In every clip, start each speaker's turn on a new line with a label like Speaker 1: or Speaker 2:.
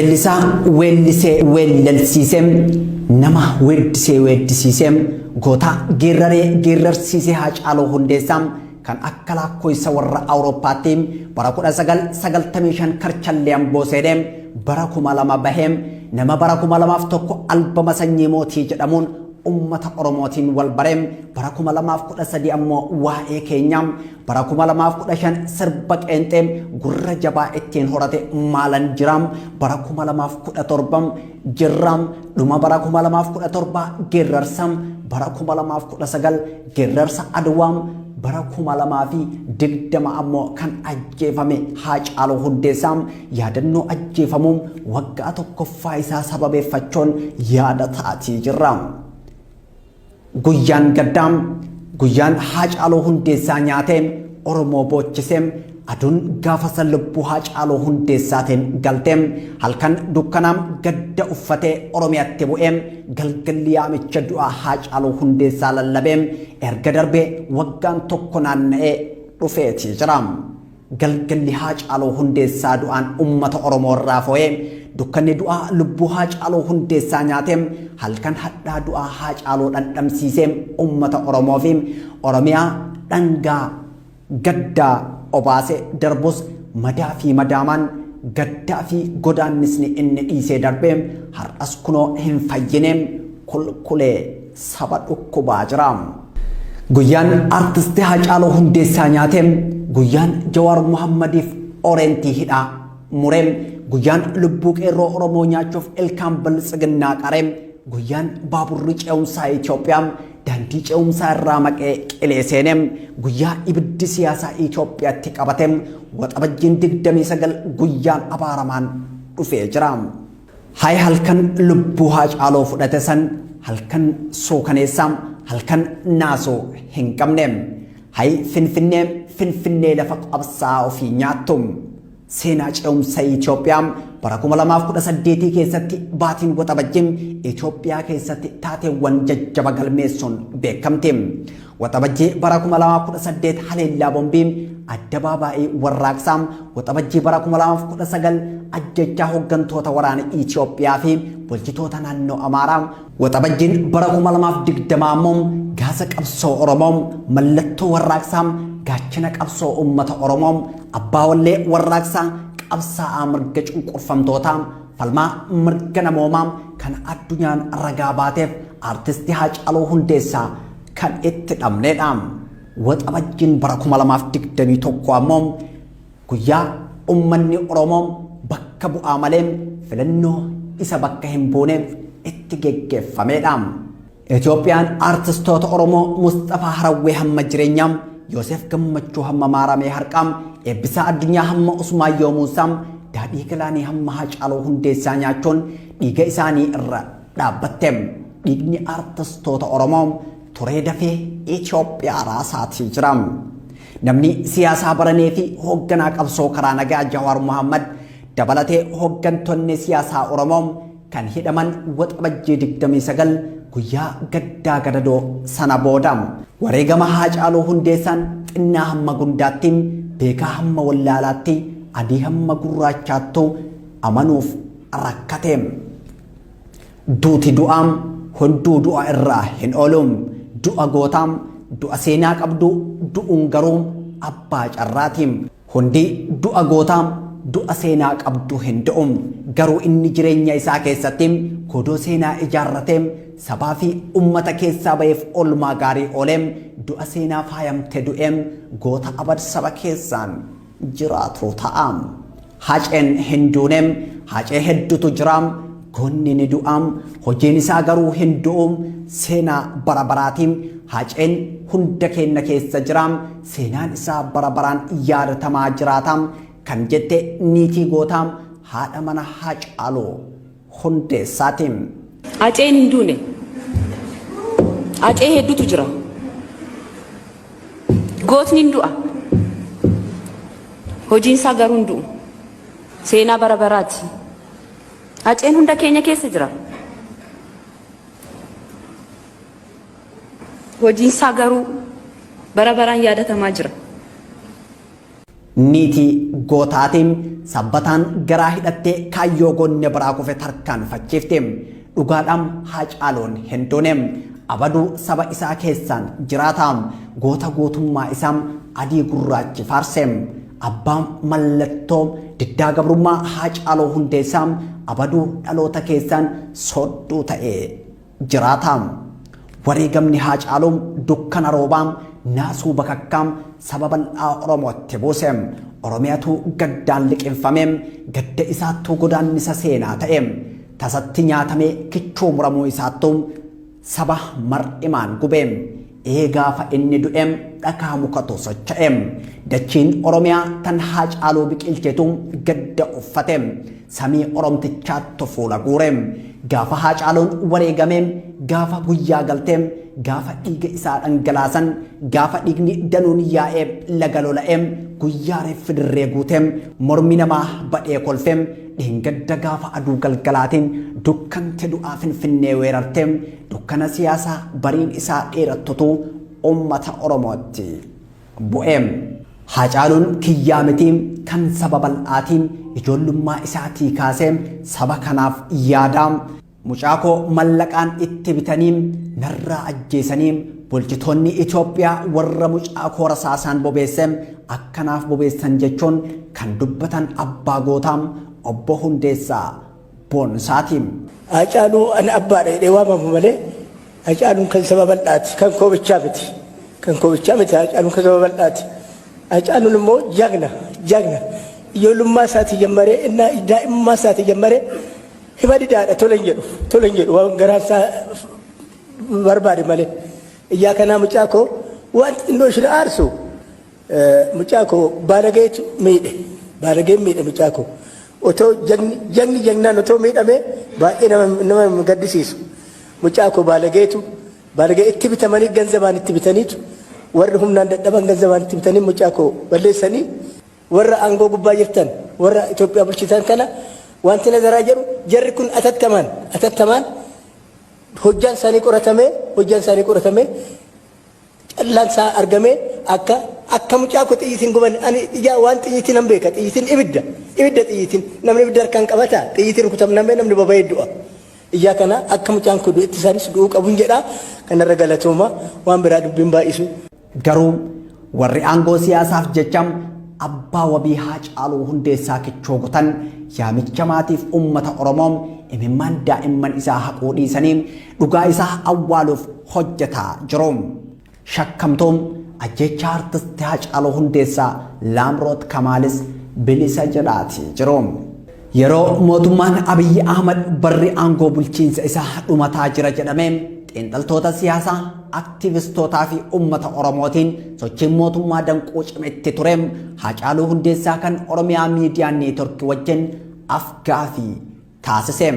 Speaker 1: Weellisaa weellisee weellalsiisee, nama weeddisee weeddisiisee, goota geerraree geerrarsiisee Haacaaluu Hundeessaa kan akka laakkoysa warra Awurooppaatti bara 1995 Karchallee Amboo seenee bara 2000 bahee nama bara 2001 albama Sanyii Mootii jedhamuun ummata Oromootiin wal bare, bara 2013 ammoo Waa'ee Keenyaa, bara 2015 sirba qeenxee gurra jabaa ittiin horate Maalan Jira, bara 2017 Jirra, dhuma bara 2017 Geerrarsa, bara 2019 Geerrarsa Adwaa, bara 2020 ammoo kan ajjeefame Haacaaluu Hundeessaa yaadannoo ajjeefamuu waggaa tokkoffaa isaa sababeeffachuun yaadataatii jirra. Guyyaan gaddaa guyyaan Haacaaluu Hundeessaa nyaatee Oromoo boochisee aduun gaafa san lubbuu Haacaaluu Hundeessaatiin galtee halkan dukkanaa gadda uffatee Oromiyaatti bu'ee galgalli yaamicha du'aa Haacaaluu Hundeessaa lallabee erga darbee waggaan tokko naanna'ee dhufeetii jira. Galgalli Haacaaluu Hundeessaa du'aan ummata Oromoo irraa foo'ee dukkanni du'aa lubbuu Haacaaluu Hundeessaa nyaatee halkan hadhaa du'aa Haacaaluu dhandhamsiisee ummata Oromoo fi Oromiyaa dhangaa gaddaa obaase darbus madaa fi madaamaan gaddaa fi godaannisni inni dhiisee darbee har'as kunoo hin fayyine kulkulee saba dhukkubaa jira. Guyyaan Artisti Haacaaluu Hundeessaa nyaate, guyyaan Jawaar Mohammadiif oreentii hidhaa mure, guyyaan lubbuu qeerroo Oromoo nyaachuuf ilkaan biltsiginnaa qare, guyyaan baaburri ce'umsaa Itoophiyaa daandii ce'umsaa irraa maqee qilee seene, guyyaa ibiddi siyaasaa Itoophiyaatti qabate, Waxabajjiin 29 guyyaan abaaramaan dhufee jira. Hay halkan lubbuu Haacaaluu fudhate san halkan suukaneessaa, halkan naasuu hin qabne. Hay Finfinnee, Finfinnee lafa qabsaa'aa ofii nyaattu. Seenaa ce'umsa Itoophiyaa bara 2018 keessatti baatiin Waxabajjii Itoophiyaa keessatti taateewwan jajjaba galmeessuun beekamti. Waxabajjii bara 2018 haleellaa bombii addabaabaayii warraaqsaa, Waxabajjii bara 2019 ajjechaa hoggantoota waraana Itoophiyaa fi bulchitoota naannoo Amaaraa, Waxabajjiin bara 2020 ammoo gaasa qabsoo Oromoo, mallattoo warraaqsaa, gaachana qabsoo uummata Oromoo, abbaa wallee warraaqsaa, qabsaa'aa mirga cunqurfamtootaa, falmaa mirga namoomaa kan addunyaan ragaa baateef Artisti Haacaaluu Hundeessaa kan itti dhabneedha. Waxabajjiin bara 2021 ammoo guyyaa ummanni Oromoo bakka bu'aa malee filannoo isa bakka hin buune itti geggeeffameedha. Itoophiyaan artistoota Oromoo Musxafaa Harawwee hamma jireenyaa, Yoosef Gammachuu hamma Maaramee Harqaa, Eebbisaa Addunyaa hamma Usmaayyoo Muusaa, Daadhii Galaanii hamma Haacaaluu Hundeessaa nyaachuun dhiiga isaanii irra dhaabbatte. Dhiigni artistoota Oromoo turee dafee Itoophiyaa raasaatii jira. Namni siyaasaa baranee fi hoogganaa qabsoo karaa nagaa Jawaar Mohammad dabalatee hooggantoonni siyaasaa Oromoo kan hidhaman Waxabajjii 29 guyyaa gaddaa gadadoo sana booda. Wareegama Haacaaluu Hundeessaan xinnaa hamma gundaatti, beekaa hamma wallaalaatti, adii hamma gurraachaattu amanuuf rakkate. Duuti du'a, hunduu du'a irraa hin oolu. Du'a gootaa, du'a seenaa qabdu, du'uun garuu abbaa carraati. Hundi du'a gootaa, du'a seenaa qabdu hin du'u. Garuu inni jireenya isaa keessatti godoo seenaa ijaarratee sabaa fi ummata keessaa ba'eef oolmaa gaarii oolee du'a seenaa faayamte du'ee goota abad saba keessaan jiraatu ta'a. Haceen hin duune, Hacee heddutu jira, goonni ni du'a, hojiin isaa garuu hin du'u, seenaa bara baraati. Haceen hunda keenya keessa jira, seenaan isaa bara baraan yaadatamaa jiraata kan jette niitii gootaa haadha mana Haacaaluu Hundeessaati.
Speaker 2: Haceen hin duune. Hacee heddutu jira. Gootni hin du'a. Hojiin isaa garuu hin du'u. Seenaa bara baraati. Haceen hunda keenya keessa jira. Hojiin isaa garuu bara baraan yaadatamaa jira.
Speaker 1: Niitii gootaatiin sabbataan garaa hidhattee kaayyoo goonne biraa kufe tarkaanfachiifte. Dhugaadhaan Haacaaluun hin duune. Abaduu saba isaa keessaan jiraata. Goota gootummaa isaa adii gurraachi faarse. Abbaan mallattoo diddaa gabrummaa Haacaaluu Hundeessaa abaduu dhaloota keessaan soodduu ta'ee jiraata. Wareegamni Haacaaluu dukkana roobaa naasuu bakakkaa saba bal'aa Oromootti buuse. Oromiyaatu gaddaan liqimfame, gadda isaattuu godaannisa seenaa ta'e. Tasatti nyaatamee kichuu muramuu isaattuu saba mar'imaan gube. Ee gaafa inni du'e dhakaa mukatu socho'e. Dachiin Oromiyaa tan Haacaaluu biqilchetu gadda uffate. Samii Oromtichaattu fuula guure. Gaafa Haacaaluun wareegame, gaafa guyyaa galte, gaafa dhiiga isaa dhangalaasan, gaafa dhiigni danuun yaa'ee laga lola'e, guyyaa reeffi dirree guute, mormi namaa badhee kolfe, dheengadda gaafa aduu galgalaatiin dukkante du'aa Finfinnee weerarte, dukkana siyaasaa bariin isaa dheerattutu uummata Oromootti bu'e. Haacaaluun kiyyaa miti kan saba bal'aatiin ijoollummaa isaatii kaasee saba kanaaf yaada. Mucaa koo mallaqaan itti bitanii narraa ajjeesanii bulchitoonni Itoophiyaa warra mucaa koo rasaasaan bobeesse akkanaaf bobeessan jechuun kan dubbatan abbaa gootaa obbo Hundeessaa Boonsaati.
Speaker 3: Haacaaluu ani abbaadha jedhee waamamu malee Haacaaluun kan saba bal'aati, kan koo bichaa miti. Kan koo bichaa miti, Haacaaluun kan saba bal'aati. Haacaaluun immoo jagna, jagna. Ijoollummaa isaatii jammaree, innaa daa'imummaa isaatii jammaree hima didaadha, tole hin jedhu, tole hin jedhu waan garaan isaa barbaade malee. Iyyaa kanaa mucaa koo waan xinnoo isheen aarsu mucaa koo baalageetu miidhe, baalageen miidhe mucaa koo. Otoo jagni jagni jagnaan otoo miidhame baay'ee nama nama gaddisiisu. Mucaa koo baalageetu baalagee itti bitamanii ganzabaan itti bitaniitu warri humnaan dadhaban ganzabaan itti bitanii mucaa koo balleessanii warra aangoo gubbaa jirtan warra Itoophiyaa bulchitan kana wanti nazaraa jedhu jarri kun atattamaan atattamaan hojjaan isaanii qoratamee hojjaan isaanii qoratamee callaan isaa argamee akka akka mucaa koo xiyyitiin guban ani ijaa waan xiyyitiin nan beeka xiyyitiin ibidda ibidda xiyyitiin namni ibidda harkaan qabata xiyyitiin rukutamnamee namni boba'ee du'a. Ijaa kana akka mucaan koo du'etti isaanis du'uu qabun jedha kanarra galatooma waan biraa dubbiin baay'isu.
Speaker 1: Garuu warri aangoo siyaasaaf jecha abbaa wabii Haacaaluu Hundeessaa kichuu kutan yaamicha maatiif uummata Oromoo imimmaan daa'imman isaa haquu dhiisanii dhugaa isaa awwaaluuf hojjetaa jiru. Shakkamtuun ajjeechaa artisti Haacaaluu Hundeessaa Laamroot Kamaalis bilisa jedhaati jiru. Yeroo mootummaan Abiyyi Ahmad barri aangoo bulchiinsa isaa dhumataa jira jedhamee xiinxaltoota siyaasaa, aktiivistootaa fi uummata Oromootiin sochiin mootummaa danquu cimetti ture Haacaaluu Hundeessaa kan Oromiyaa Miidiyaa Neetworkii wajjin afgaafii taasise.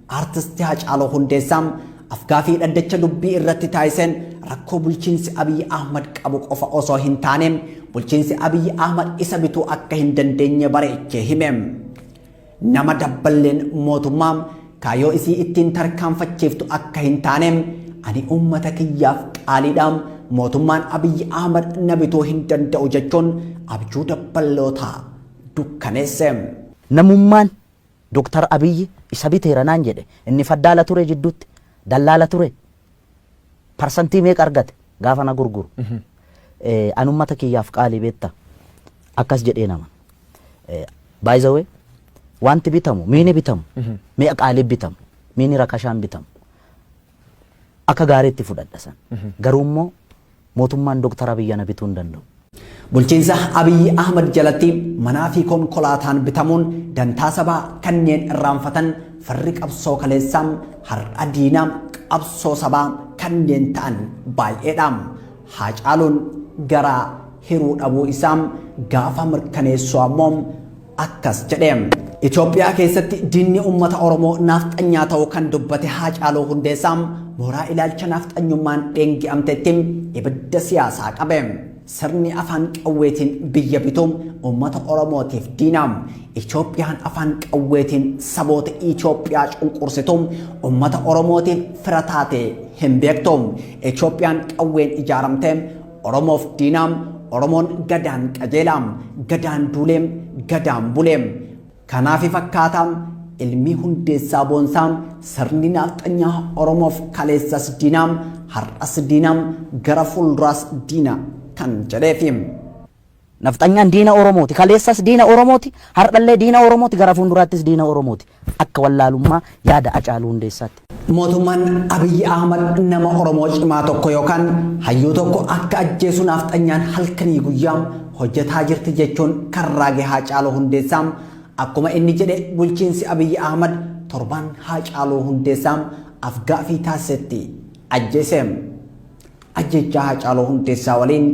Speaker 1: Artisti Haacaaluu Hundeessaa afgaafii dhaddacha dubbii irratti taasiseen rakkoo bulchiinsi Abiyyi Ahmad qabu qofa osoo hin taane bulchiinsi Abiyyi Ahmad isa bituu akka hin dandeenye bareechee hime. Nama dabballeen mootummaa kaayyoo isii ittiin tarkaanfachiiftu akka hin taane ani uummata kiyyaaf qaaliidha mootummaan Abiyyi Ahmad na bituu hin danda'u jechuun abjuu dabballootaa dukkaneesse.
Speaker 4: Namummaan Dr. Abiyyi isa biteera naan jedhe inni faddaala ture jidduutti dallaala ture parsantii meeqa argate gaafa na gurguru. An ummata kiyyaaf qaalii beekta akkas jedhee nama. By the way, wanti bitamu miini bitamu mi'a qaalii bitamu miini rakashaan bitamu akka gaariitti fudhadha san. Garuu immoo mootummaan Dr. Abiyyi na bituu hin danda'u.
Speaker 1: Bulchiinsa Abiyyi Ahmad jalatti manaa fi konkolaataan bitamuun dantaa sabaa kanneen irraanfatan farri qabsoo kaleessaa har'a diinaa qabsoo sabaa kanneen ta'an baay'eedha. Haacaaluun garaa hiruu dhabuu isaa gaafa mirkaneessu ammoo akkas jedhe. Itoophiyaa keessatti diinni uummata Oromoo naafxanyaa ta'uu kan dubbate Haacaaluu Hundeessaa mooraa ilaalcha naafxanyummaan dheengi'amtetti ibidda siyaasaa qabe. Sirni afaan qawweetiin biyya bitu uummata Oromootiif diina. Itoophiyaan afaan qawweetiin saboota Itoophiyaa cunqursitu uummata Oromootiif fira taate hin beektu. Itoophiyaan qawween ijaaramte Oromoof diina. Oromoon Gadaan qajeela, Gadaan duule, Gadaan bule. Kanaafi fakkaata ilmi Hundeessaa Boonsaa sirni naafxanyaa Oromoof kaleessas diina, har'as diina, gara fuulduraas diina kan jedheefi.
Speaker 4: Nafxanyaan diina Oromooti. Kaleessas diina Oromooti. Har'allee diina Oromooti. Gara fuulduraattis diina Oromooti. Akka wallaalummaa yaada Hacaaluu Hundeessaatti.
Speaker 1: Mootummaan Abiyyi Ahmad nama Oromoo cimaa tokko yookaan hayyuu tokko akka ajjeesu naafxanyaan halkanii guyyaa hojjetaa jirti jechuun kan raage Haacaaluu Hundeessaa akkuma inni jedhe bulchiinsi Abiyyi Ahmad torban Haacaaluu Hundeessaa afgaaffii taasisetti ajjeese. Ajjeechaa Haacaaluu Hundeessaa waliin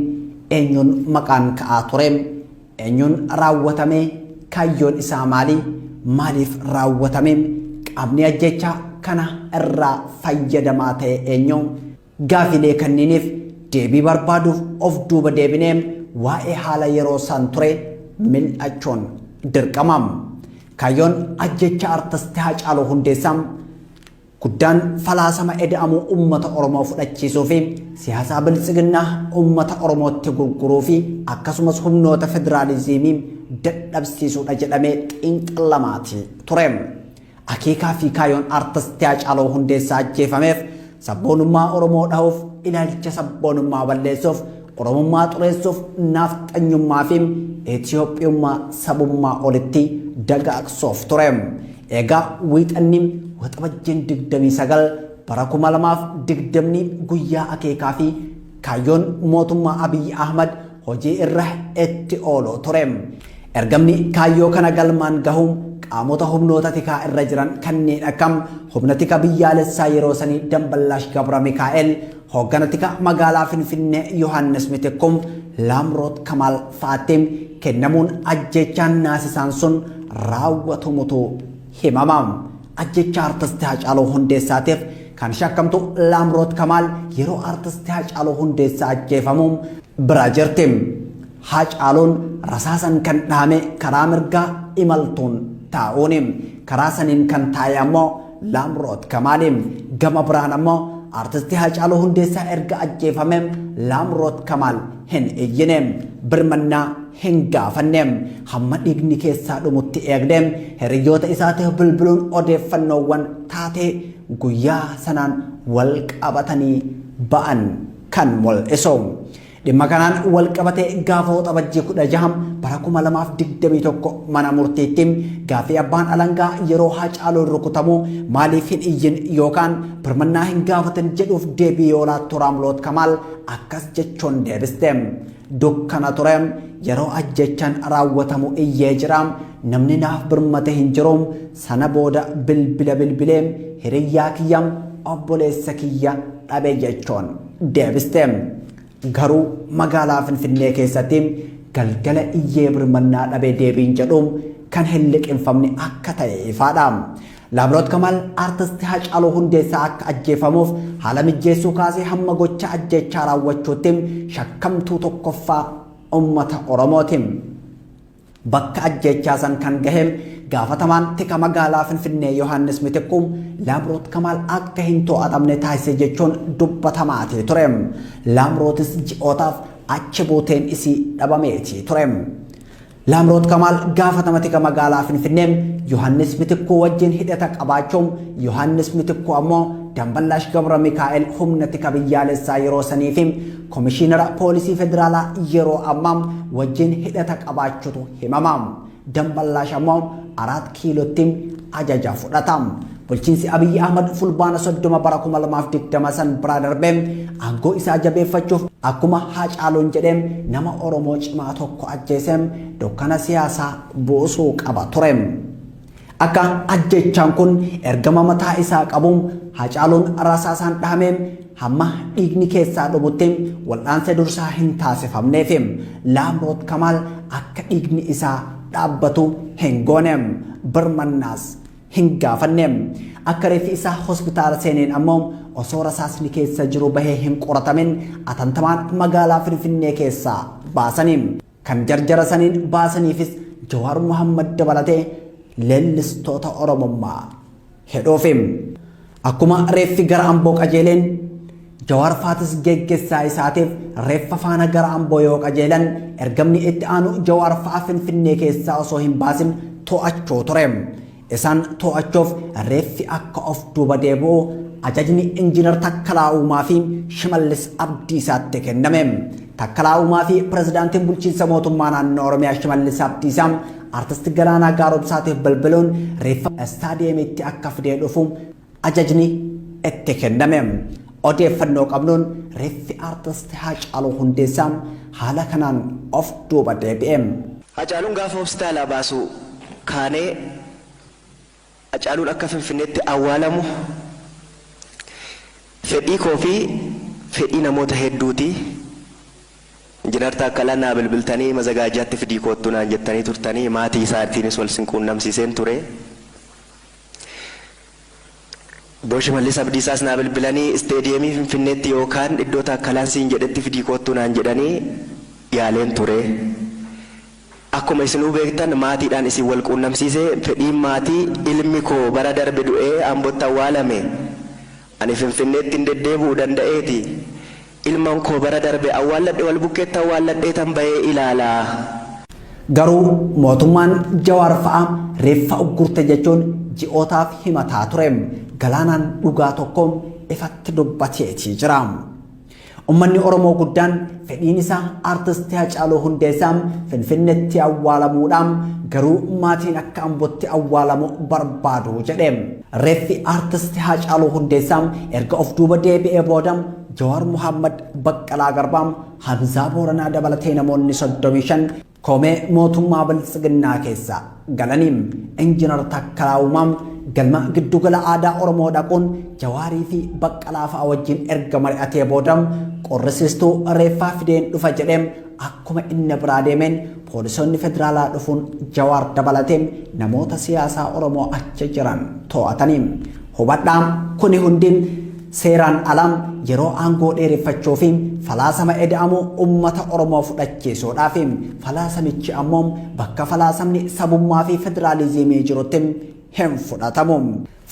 Speaker 1: eenyuun maqaan ka'aa ture? Eenyuun raawwatame? Kaayyoon isaa maali? Maaliif raawwatame? Qaamni ajjeechaa kana irraa fayyadamaa ta'e eenyu? Gaafilee kanniiniif deebii barbaaduuf of duuba deebinee waa'ee haala yeroo san ture mil'achuun dirqama. Kaayyoon ajjeechaa artisti Haacaaluu Hundeessaa guddaan falaasama eda'amuu uummata Oromoo fudhachiisuu fi siyaasaa biltsiginnaa uummata Oromootti gurguruu fi akkasumas humnoota federaalizimii dadhabsiisuudha jedhamee xiinxalamaati ture. Akeekaa fi kaayyoon artisti Haacaaluu Hundeessaa ajjeefameef sabboonummaa Oromoo dhahuuf, ilaalcha sabboonummaa balleessuuf, Oromummaa xureessuuf, naafxanyummaa fi Itiyoophiyummaa sabummaa olitti dagaagsuuf ture. Egaa wiixanni Waxabajjiin 29 bara 2020 guyyaa akeekaa fi kaayyoon mootummaa Abiyyi Ahmad hojii irra itti oolu ture. Ergamni kaayyoo kana galmaan gahuun qaamota humnoota tikaa irra jiran kanneen akka humna tika biyyaalessaa yeroo sanii Damballaash Gabra Mikaa'el, hooggana tika magaalaa Finfinnee Yohaannis Mitikkum, Laamroot Kamaal fa'aatti kennamuun ajjeechaan naasisaan sun raawwatumutu himama. Ajjeechaa artisti Haacaaluu Hundeessaatiif kan shakkamtu Laamroot Kamaal yeroo artisti Haacaaluu Hundeessaa ajjeefamu bira jirti. Haacaaluun rasaasan kan dhahame karaa mirgaa imaltuun taa'uuni. Karaa saniin kan taa'e ammoo Laamroot Kamaali. Gama biraan ammoo artisti Haacaaluu Hundeessaa erga ajjeefame Laamroot Kamaal hin iyyine. Birmannaa hin gaafanne. Hamma dhiigni keessaa dhumutti eegne hiriyoota isaatiif bilbiluun odeeffannoowwan taatee guyyaa sanaan wal qabatanii ba'an kan mul'isu. Dhimma kanaan wal qabatee gaafa Waxabajjii 16 bara 2021 mana murtiitti gaaffii abbaan alangaa yeroo Haacaaluun rukutamu maaliif hin iyyin yookaan birmannaa hin gaafatin jedhuuf deebii yoo laattu Laamroot Kamaal akkas jechuun deebiste. Dukkana ture yeroo ajjechaan raawwatamu iyyee jira. Namni naaf birmate hin jiru. Sana booda bilbila bilbilee hiriyyaa kiyya obboleessa kiyya dhabe jechuun deebiste. Garuu magaalaa Finfinnee keessatti galgala iyyee birmannaa dhabee deebiin jedhu kan hin liqinfamne akka ta'e ifaadha. Laamroot Kamaal artisti Haacaaluu Hundeessaa akka ajjeefamuuf haala mijeessuu kaasee hamma gocha ajjeechaa raawwachuutti shakkamtuu tokkoffaa uummata Oromooti. Bakka ajjeechaa san kan gahe gaafatamaan tika magaalaa Finfinnee Yohaannis Mitikkuu Laamroot Kamaal akka hin to'atamne taasise jechuun dubbatamaati ture. Laamrootis ji'ootaaf achi buuteen isii dhabameeti ture. Laamroot Kamaal gaafatama tika magaalaa Finfinnee Yohaannis Mitikkuu wajjin hidhata qabaachuun Yohaannis Mitikkuu ammoo Damballaash Gabra Mikaa'el humna tika biyyaalessaa yeroo sanii fi komishiinara poolisii federaalaa yeroo ammaa wajjin hidhata qabaachuutu himama. Damballaash ammoo 4 kiilootti ajaja fudhata. Bulchiinsi Abiyyi Ahmad fulbaana 30 bara 2020 san biraa darbee aangoo isaa jabeeffachuuf akkuma Haacaaluun jedhee nama Oromoo cimaa tokko ajjeesee dukkana siyaasaa buusuu qaba ture. Akka ajjechaan kun ergama mataa isaa qabuun Haacaaluun rasaasaan dhahamee hamma dhiigni keessaa dhumutti wal'aansa dursaa hin taasifamneef Laamroot Kamaal akka dhiigni isaa dhaabbatu hin goone, birmannaas hin gaafanne. Akka reeffi isaa hospitaala seeneen ammoo osoo rasaasni keessa jiru bahee hin qoratamin atantamaan magaalaa Finfinnee keessaa baasanii. Kan jarjara saniin baasaniifis Jawaar Muhammad dabalatee leellistoota Oromummaa hedhuufi. Akkuma reeffi gara Amboo qajeeleen Jawaar faatis geggessaa isaatiif reeffa faana gara Amboo yoo qajeelan ergamni itti aanu Jawaar fa'a Finfinnee keessaa osoo hin baasin to'achuu ture. Isaan to'achuuf reeffi akka of duuba deebi'u ajajni Injiinar Takkalaa Uumaa fi Shimallis Abdiisaatti kenname. Takkalaa Uumaa fi Pirezidaantiin Bulchiinsa Mootummaa Naannoo Oromiyaa Shimallis Abdiisaa Artisti Galaanaa Gaaromsaatiif bilbiluun reeffa istaadiyeemiitti akka fidee dhufu ajajni itti kenname. Odeeffannoo qabnuun reeffi Artisti Haacaaluu Hundeessaa haala kanaan of duuba deebi'e.
Speaker 5: Hacaaluun gaafa hospitaalaa baasu kaanee Hacaaluun akka Finfinneetti awwaalamu fedhii koo fi fedhii namoota hedduuti. Injinar Taakkalaan naa bilbiltanii mazagaajjaatti fidii koottu naan jettanii turtanii maatii isaatiinis wal sin quunnamsiiseen ture. Obbo Shimallis Abdiisaas naa bilbilanii isteediyeemii Finfinneetti yookaan iddoo Taakkalaan siin jedhetti fidii koottu naan jedhanii yaaleen ture. Akkuma isinuu beektan maatiidhaan isin wal quunnamsiise fedhiin maatii ilmi koo bara darbe du'ee Ambotti awwaalame ani Finfinneetti hin deddeebi'u danda'eeti ilman koo bara darbe awwaalladhe wal bukkeetti awwaalladheetan ba'ee ilaala.
Speaker 1: Garuu mootummaan Jawaar fa'a reeffa uggurte jechuun ji'ootaaf himataa ture. Galaanaan dhugaa tokko ifatti dubbateetii jira. Ummanni Oromoo guddaan fedhiin isaa Artisti Hacaaluu Hundeessaa Finfinnetti awwaalamuudha, garuu maatiin akka Ambotti awwaalamu barbaadu jedhe. Reeffi Artisti Hacaaluu Hundeessaa erga of duuba deebi'ee booda Jawaar Mohaammad, Baqqalaa Garbaa, Hamzaa Booranaa dabalatee namoonni 35 Komee mootummaa Biltsiginnaa keessa galanii Injinar Takkalaa Uumaa galma giddugala aadaa Oromoo dhaquun Jawaarii fi Baqqalaa fa'a wajjin erga mari'atee booda qorrisiistuu reeffaa fideen dhufa jedhee akkuma inni biraa deemeen poolisoonni federaalaa dhufuun Jawaar dabalatee namoota siyaasaa Oromoo achi jiran to'atanii. Hubadhaa kuni hundi seeraan ala yeroo aangoo dheereffachuu fi falaasama eda'amuu ummata Oromoo fudhachiisuudhaaf. Falaasamichi ammoo bakka falaasamni sabummaa fi federaaliziimii jirutti hin fudhatamu.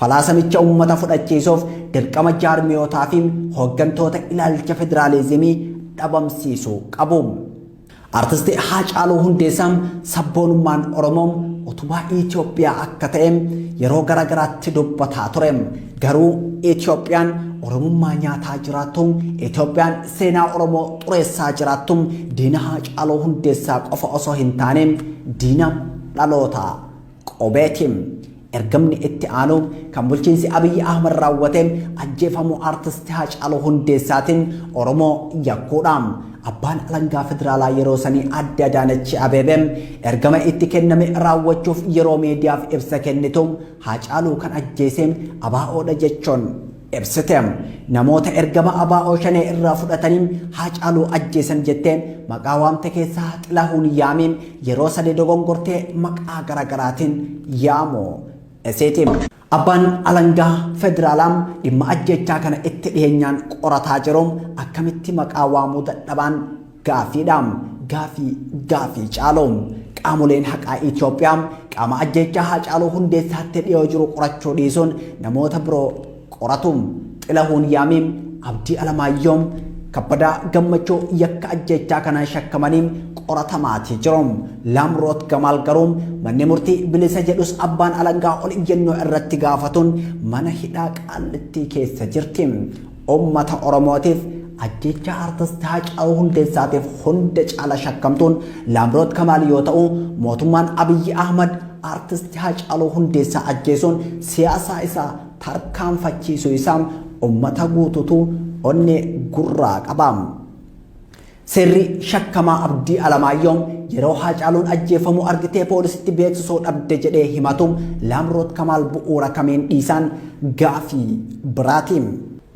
Speaker 1: Falaasamicha ummata fudhachiisuuf dirqama jaarmiyootaa fi hooggantoota ilaalcha federaaliziimii dhabamsiisuu qabu. Artisti Haacaaluu Hundeessaa sabboonummaan Oromoo utubaa Itoophiyaa akka ta'e yeroo garaagaraatti dubbataa ture. Garuu Itoophiyaan Oromummaa nyaataa jiraattu, Itoophiyaan seenaa Oromoo xureessaa jiraattu diina Haacaaluu Hundeessaa qofa osoo hin taane diina dhaloota qubeeti. Ergamni itti aanu kan bulchiinsi Abiyyi Ahmad raawwate ajjeefamuu Artisti Haacaaluu Hundeessaatiin Oromoo yakkuudha. Abbaan alangaa federaalaa yeroo sanii Aadde Adaanachi Abeebee ergama itti kenname raawwachuuf yeroo miidiyaaf ibsa kennitu Haacaaluu kan ajjeese ABOdha jechuun ibsite. Namoota ergama ABO Shanee irraa fudhatanii Haacaaluu ajjeesan jettee maqaa waamte keessaa Xilahuun Yaamii yeroo sadi dogongortee maqaa garaagaraatiin yaamu isiiti. Abbaan alangaa federaalaa dhimma ajjeechaa kana itti dhiyeenyaan qorataa jiru akkamitti maqaa waamuu dadhabaan gaafiidha. Gaafii gaafii caalu. Qaamoleen haqaa Itoophiyaa qaama ajjeechaa Haacaaluu Hundeessaatti dhiyoo jiru qorachuu dhiisuun namoota biroo qoratu. Xilahuun Yaamii, Abdii Alamaayyoo, Kabbadaa Gammachuu yakka ajjeechaa kanaan shakkamanii qoratamaatii jiru. Laamroot Gamaal garuu manni murtii bilisa jedhus abbaan alangaa ol iyyannoo irratti gaafatuun mana hidhaa Qaallittii keessa jirti. Ummata Oromootiif ajjeechaa Artist Haacaaluu Hundeessaatiif hunda caala shakkamtuun Laamroot Kamaal yoo ta'u, mootummaan Abiyyi Ahmad Artist Haacaaluu Hundeessaa ajjeesuun siyaasaa isaa tarkaanfachiisuu isaa ummata guututu onnee gurraa qaba. Seerri shakkamaa Abdii Alamaayyoo yeroo Haacaaluun ajjeefamu argitee poolisitti beeksisuu dhabde jedhee himatu Laamroot Kamaal bu'uura kamiin dhiisaan gaafii biraati.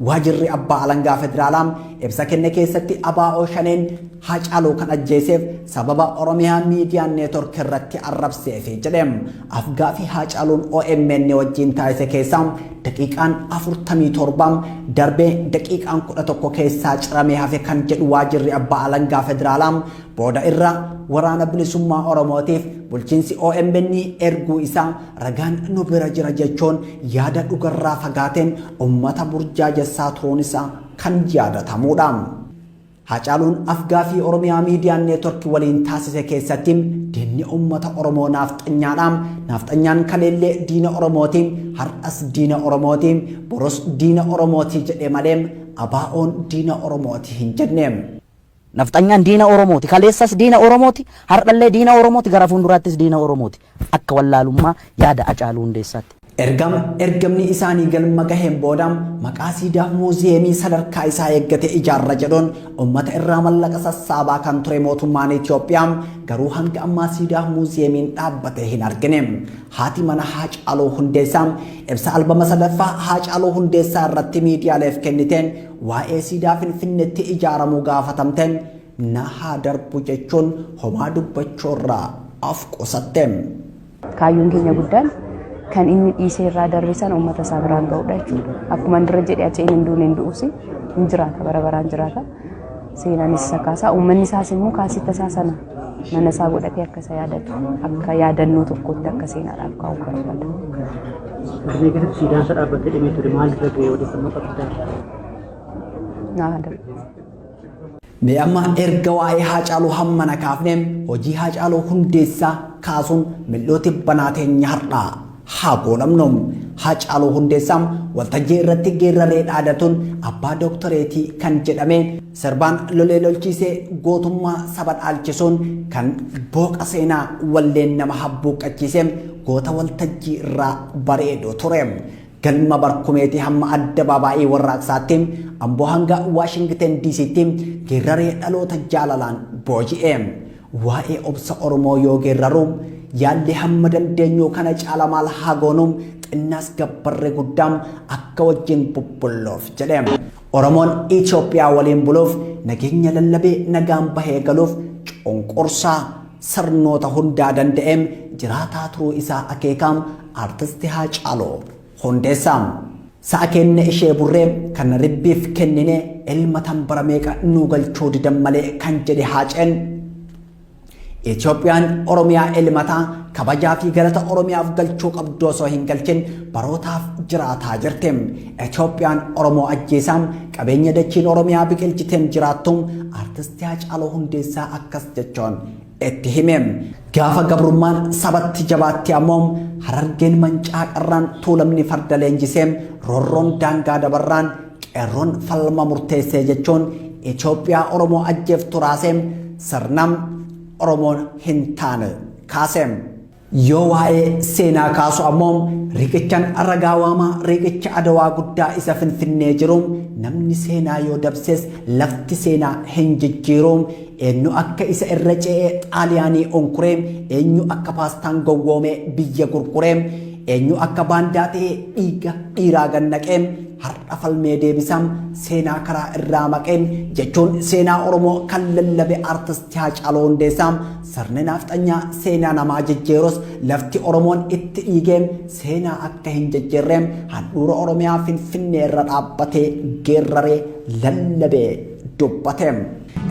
Speaker 1: Waajirri Abbaa Alangaa Federaalaa ibsa kenne keessatti ABO Shaneen Haacaaluu kan ajjeeseef sababa Oromiyaa Miidiyaa Neetwork irratti arrabseefi jedhe. Afgaaffii Haacaaluun OMN wajjin taasise keessaa daqiiqaan 47 darbee daqiiqaan 11 keessaa ciramee hafe kan jedhu waajirri Abbaa Alangaa Federaalaa booda irra Waraana Bilisummaa Oromootiif bulchiinsi OMN erguu isaa ragaan nu bira jira jechuun yaada dhugarraa fagaateen ummata burjaajessaa turuun isaa kan yaadatamuudha. Haacaaluun afgaafii Oromiyaa Miidiyaa Neetwork waliin taasise keessatti diinni uummata Oromoo naafxanyaadha. Naafxanyaan kaleellee diina Oromooti, har'as diina Oromooti, boros diina Oromooti jedhe malee ABO'n diina Oromooti hin jenne.
Speaker 4: Nafxanyaan diina Oromooti. Kaleessas diina Oromooti. Har'allee diina Oromooti. Gara fuulduraattis diina Oromooti. Akka wallaalummaa yaada Hacaaluu Hundeessaatti.
Speaker 1: Ergamni isaanii galma gaheen booda maqaa siidaa muuziyeemii sadarkaa isaa eeggate ijaarra jedhuun uummata irraa mallaqa sassaabaa kan ture mootummaan Itoophiyaa garuu hanga ammaa siidaa muuziyeemiin dhaabbate hin argine. Haati mana Haacaaluu Hundeessaa ibsa albama sadaffaa Haacaaluu Hundeessaa irratti miidiyaaleef kenniteen waa'ee siidaa Finfinneetti ijaaramuu gaafatamteen na haa darbu jechuun homaa dubbachuu irraa of qusatte.
Speaker 2: Kaayyoon keenya guddaan kan inni dhiisee irraa darbe sana uummata isaa biraan ga'uudha jechuudha. Akkuma dura jedhe Haceen hin duune, hin du'us, hin jiraata, bara baraan jiraata. Seenaanis isa kaasaa, uummanni isaas immoo kaasitta isaa sana mana isaa godhatee akka isa yaadatu, akka yaadannoo tokkotti akka seenaadhaaf kaa'u barbaada.
Speaker 6: Finfinnee keessatti siidaan isa dhaabbatee dhimee ture maal irra ga'e, odeeffannoo qabdaa?
Speaker 2: Naa darbe.
Speaker 1: Mee amma erga waa'ee Haacaaluu hammana kaafne, hojii Haacaaluu Hundeessaa kaasuun mil'ooti banaa teenya har'aa haa goolabnu. Haacaaluu Hundeessaa waltajjii irratti geerraree dhaadatuun abbaa dooktoreetii kan jedhame, sirbaan lolee lolchiisee gootummaa saba dhaalchisuun kan booqa seenaa walleen nama habbuuqqachiise, goota waltajjii irraa bareedu ture. Galma Barkumeetii hamma addabaabaayii Warraaqsaatti, Amboo hanga Waashingten DCtti geerraree dhaloota jaalalaan booji'e. Waa'ee obsa Oromoo yoo geerraru, yaalli hamma dandeenyu kana caala maal haa goonu, xinnaas gabbarre guddaam akka wajjin bubbulluuf jedhe. Oromoon Itoophiyaa waliin buluuf, nageenya lallabee nagaan bahee galuuf, cunqursaa sirnoota hundaa danda'eem jiraataa turuu isaa akeekaam artisti Haacaaluu Hundeessaa. Sa'a kenne ishee burree kan ribbiif kennine ilma tan bara meeqa nuu galchuu didan malee kan jedhe Haaceen, Itoophiyaan Oromiyaa ilmataa kabajaa fi galata Oromiyaaf galchuu qabdu osoo hin galchin barootaaf jiraataa jirti. Itoophiyaan Oromoo ajjeesaa qabeenya dachiin Oromiyaa biqilchiteen jiraattu artisti Haacaaluu Hundeessaa akkas jechuun itti hime. Gaafa gabrummaan sabatti jabaatti ammoo Harargeen mancaa qarraan, Tuulamni farda leenjisee, roorroon daangaa dabarraan qeerroon falma murteessee jechuun Itoophiyaa Oromoo ajjeeftu raasee sirna Oromoon hin taane kaase. Yoo waa'ee seenaa kaasu ammoo riqichan ragaa waamaa, riqicha Adawaa guddaa isa Finfinnee jiru, namni seenaa yoo dabses lafti seenaa hin jijjiiru, eenyu akka isa irra ce'ee Xaaliyaanii onkuree, eenyu akka paastaan gowwoomee biyya gurguree, eenyu akka baandaa ta'ee dhiiga dhiiraa gannaqee har'a falmee deebisam seenaa karaa irraa maqee jechuun seenaa Oromoo kan lallabe artisti Haacaaluu Hundeessaa, sirni naafxanyaa seenaa namaa jijjiirus lafti Oromoon itti dhiigee seenaa akka hin jijjiirre handhuura Oromiyaa Finfinnee irra dhaabbatee geerraree lallabee dubbate.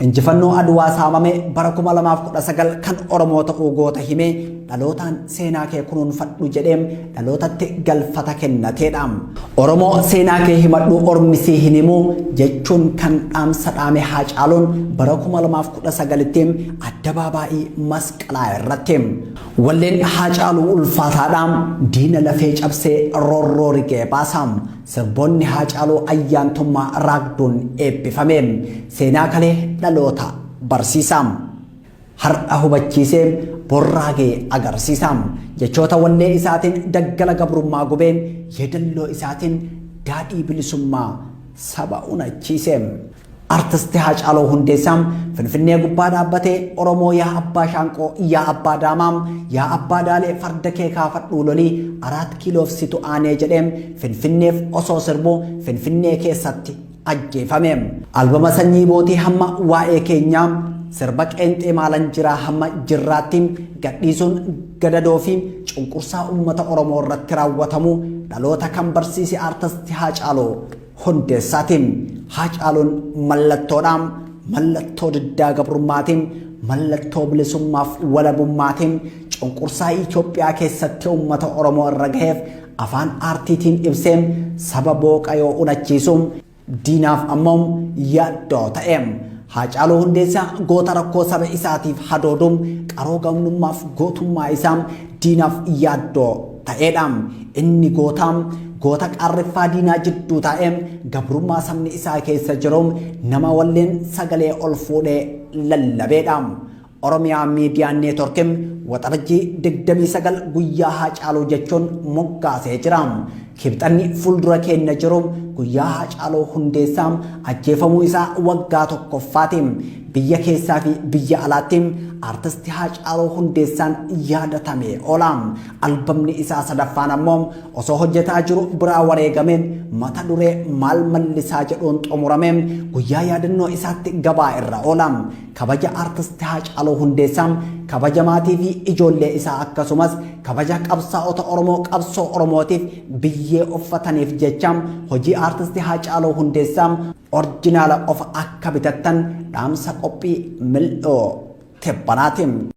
Speaker 1: Injifannoo Adwaa saamame bara 2019 kan Oromoo ta'uu goota himee dhalootaan seenaa kee kunuunfadhu jedhee dhalootatti galfata kennateedha. Oromoo seenaa kee himadhu, ormi sii hin himu jechuun kan dhaamsa dhaame Haacaaluun bara 2019tti addabaabaayii Masqalaa irratti. Walleen Haacaaluu ulfaataadha. Diina lafee cabsee roorroo rigee baasa. Sirboonni Haacaaluu ayyaantummaa raagduun eebbifame. Seenaa kalee dhaloota barsiisa. Har'a hubachiisee borraagee agarsiisa. Jechoota wallee isaatiin daggala gabrummaa gubee, yeedalloo isaatiin daadhii bilisummaa saba unachiise. Artisti Haacaaluu Hundeessaa Finfinnee gubbaa dhaabbatee Oromoo yaa abbaa shaanqoo, yaa abbaa daamaa, yaa abbaa daalee, farda kee kaafadhuu lolii, Araat Kiiloof situ aanee jedhee Finfinneef osoo sirbuu Finfinnee keessatti ajjeefame. Albama Sanyii Bootii hamma waa'ee keenyaa, sirba qeenxee Maalan Jiraa hamma jirraatti gadhiisuun gadadoo fi cunqursaa uummata Oromoo irratti raawwatamu dhaloota kan barsiise artisti Haacaaluu Hundeessaati. Haacaaluun mallattoodha. Mallattoo diddaa gabrummaatiin, mallattoo bilisummaaf walabummaatiin, cunqursaa Itoophiyaa keessatti uummata Oromoo irra gaheef afaan aartiitiin ibsee saba booqa yoo unachiisu. Diinaaf ammoo yaaddoo ta'e. Haacaaluu Hundeessaa goota rakkoo saba isaatiif hadoodu, qaroo gamnummaaf gootummaa isaa diinaaf yaaddoo ta'eedha. Inni goota, goota qaarriffaa diinaa jidduu taa'ee gabrummaa sabni isaa keessa jiru nama walleen sagalee ol fuudhee lallabeedha. Oromiyaa Miidiyaa Neetwork Waxabajjii 29 guyyaa Haacaaluu jechuun moggaasee jira. Kibxanni fuuldura keenya jiru guyyaa Haacaaluu Hundeessaa ajjeefamuu isaa waggaa tokkoffaati. Biyya keessaa fi biyya alaatti Artisti Haacaaluu Hundeessaan yaadatamee oola. Albamni isaa sadaffaan ammoo osoo hojjetaa jiru biraa wareegame mata duree Maal Mallisaa jedhuun xumurame guyyaa yaadannoo isaatti gabaa irra oola. Kabaja Artist Haacaaluu Hundeessaa, kabaja maatii fi ijoollee isaa akkasumas kabaja qabsaa'ota Oromoo qabsoo Oromootiif biyyee uffataniif jecha hojii Artist Haacaaluu Hundeessaa orjinaala qofa akka bitattan dhaamsa qophii mil'oo tibbanaati.